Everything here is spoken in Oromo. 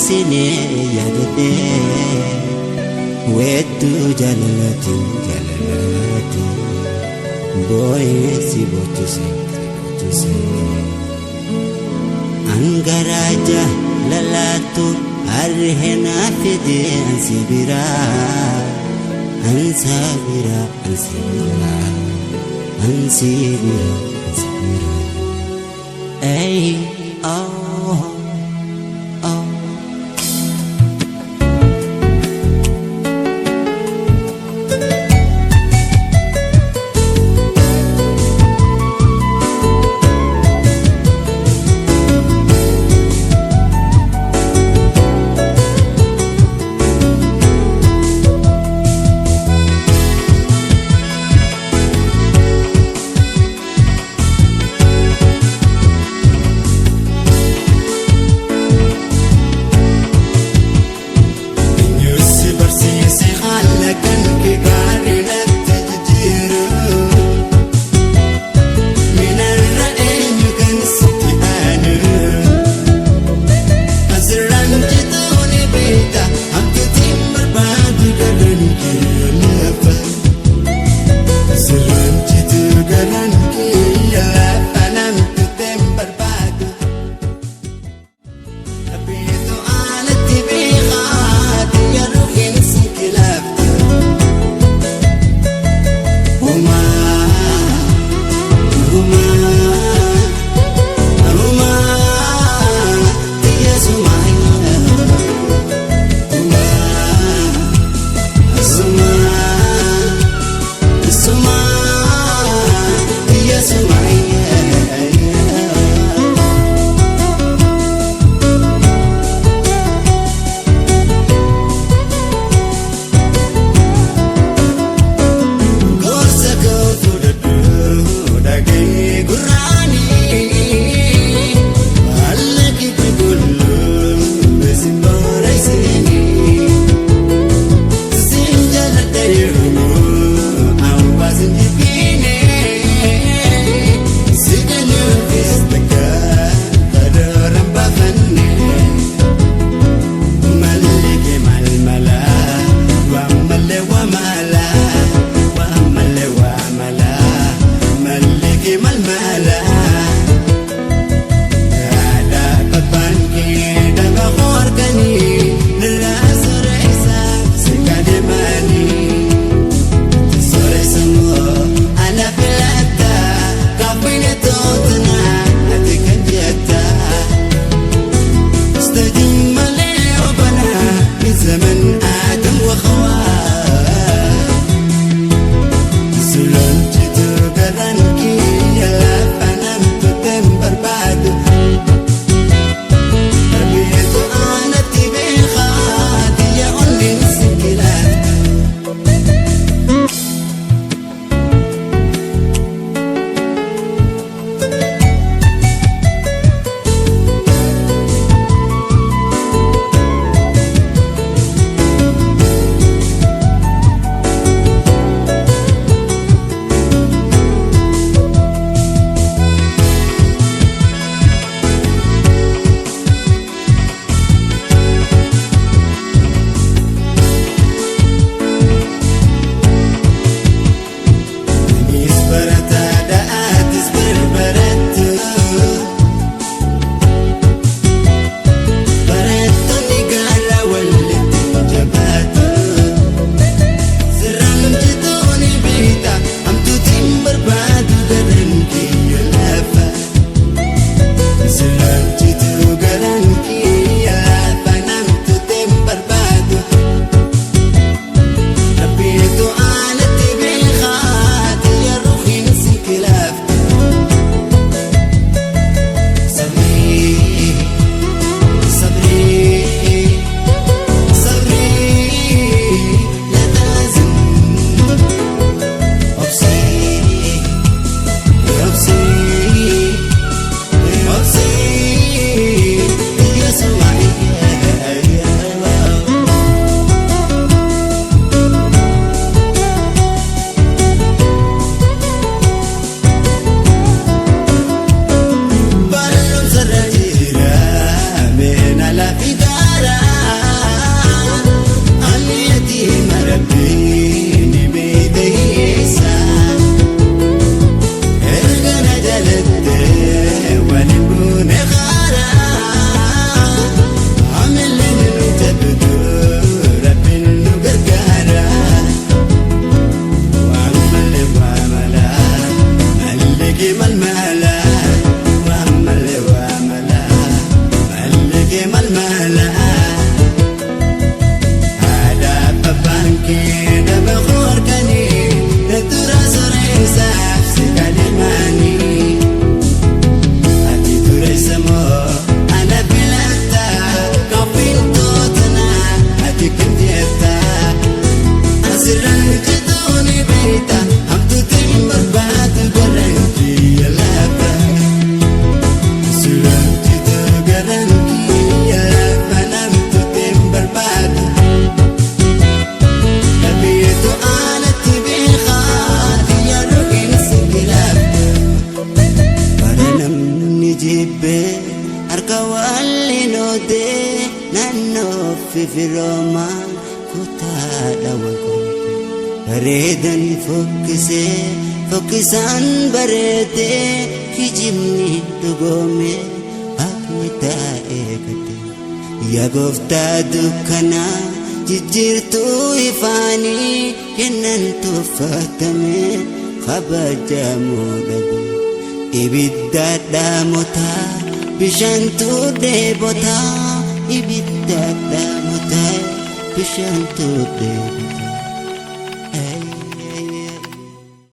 cabsine yaadadhee weedduu jaalalaatiin jaalalaatiin boo'ee si boochise si boochise. Angaraa jaalalaatu harreenaa fide ansi biraa ansa biraa ansi biraa ansi biraa ansi biraa. Ey oh oh. Eenyusi barsiise haala kan kee gaarii natti jijjiiru? Minarra eenyu kan sitti aanu? Asirraan jituu ni beekta, hamtuutiin barbaadu garaan kee lafa. Asirraan jituu garaan kee lafa, namtuutiin barbaadu. Rabbiitu alatti beekaa yeroo hin kilaaftu. Humaa humaa humaa xiyyeessumaa humaa sumaa sumaa xiyyeessumaa. Gorsa koo fudhadhu dhaga'ee gurraanii, haala kibbi kulluu beesin booraysinii. Siin jaalladha yeroo hawaasni jibbiine, si kennuufis takka karooraan baafanne. Malli mal mala, waa malee waa mala, waa malee waa mala, malli mal mala. Haadha abbaan kee dhaga horkanii, nirraa sooressa si kadeemanii. Sooressa moo ana filata, kaafine tootana ati kan jetta. استجم لي ربنا من زمن آدم وخواه، سلنجت قرنكي يلا فنمت تنبر بعد تربية أنا تبيخاتي يا أولي سكلات. Malli malmala waan malee waa mala malli malmala. Haadha abbaan kee daba harkanii dura soreessaaf si kalimanii. Ati tureessa moo ana filata qophiintootana ati kam jeetta. Asirraan jituuni beekta hamtuutiin barbaadu garantii lafa. Asirraan jitu garantii lafa namtuutiin barbaadu. Qabeetu aanatti beekaa xiyyaarri keessa kilaaftu. Bara namni jibbee harka waliin oodee naannoo fifiroomaa kutaadha wal qoode. Bareedan fokkisee fokkisaan bareedee kijibni dhugoomee haqni taa'ee gate. Yaa gooftaa dukkanaa jijjiirtuu ifaanii kennan tuffatamee kabajamuu dhabe. Ibidda dhaamotaa bishaantu dheebotaa ibidda dhaamotaa bishaantu dheebotaa.